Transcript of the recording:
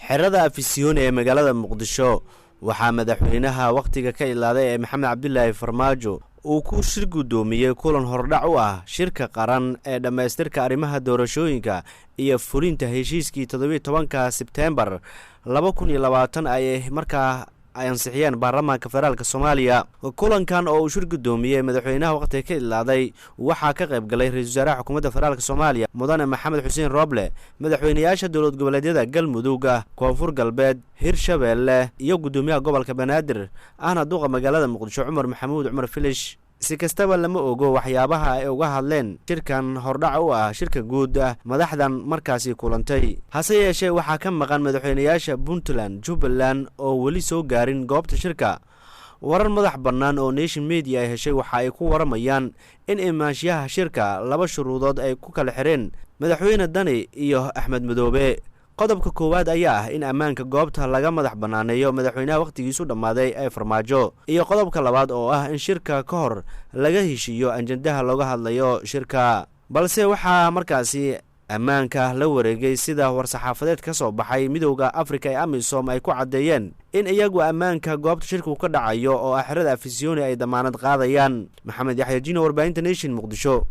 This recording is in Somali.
Xerada Afisyooni ee magaalada Muqdisho waxaa madaxweynaha wakhtiga ka ilaaday ee Maxamed Cabdilaahi Farmaajo uu ku shir guddoomiyey kulan hordhac u ah shirka qaran ee dhammaystirka arrimaha doorashooyinka iyo fulinta heshiiskii 17-ka Sebteembar 2020 ay markaa ay ansixiyeen baarlamaanka federaalka Soomaaliya. Kulankan oo uu shir guddoomiyey madaxweynaha wakhtiga ka ilaaday waxaa ka qayb galay ra-isul wasaaraha xukuumadda federaalka Soomaaliya, Mudane Maxamed Xuseen Rooble, madaxweynayaasha dowlad goboleedyada Galmudug, Koonfur Galbeed, Hirshabeelle iyo guddoomiyaha gobolka Banaadir ahna duqa magaalada Muqdisho, Cumar Maxamuud Cumar Filish. Si kastaba, lama ogo waxyaabaha ay uga hadleen shirkan hordhac u ah shirka guud madaxdan markaasi kulantay. Hase yeeshee, waxaa ka maqan madaxweynayaasha Puntland, Jubbaland oo weli soo gaarin goobta shirka. Warar madax bannaan oo Nation Media ay heshay waxa ay ku waramayaan in imaanshiyaha shirka laba shuruudood ay ku kala xireen Madaxweyne Dani iyo Axmed Madoobe. Qodobka koowaad ayaa ah in ammaanka goobta laga madax bannaaneeyo madaxweynaha wakhtigiisu dhammaaday ee Farmaajo, iyo qodobka labaad oo ah in shirka ka hor laga heshiiyo ajandaha looga hadlayo shirka. Balse waxaa markaasi ammaanka la wareegay, sida war-saxaafadeed ka soo baxay Midowda Afrika ee AMISOM ay ku caddeeyeen, in iyagu ammaanka goobta shirku ka dhacayo oo ah xerada Afisyooni ay damaanad qaadayaan. Maxamed Yaxya Jino, warbaahinta Nation, Muqdisho.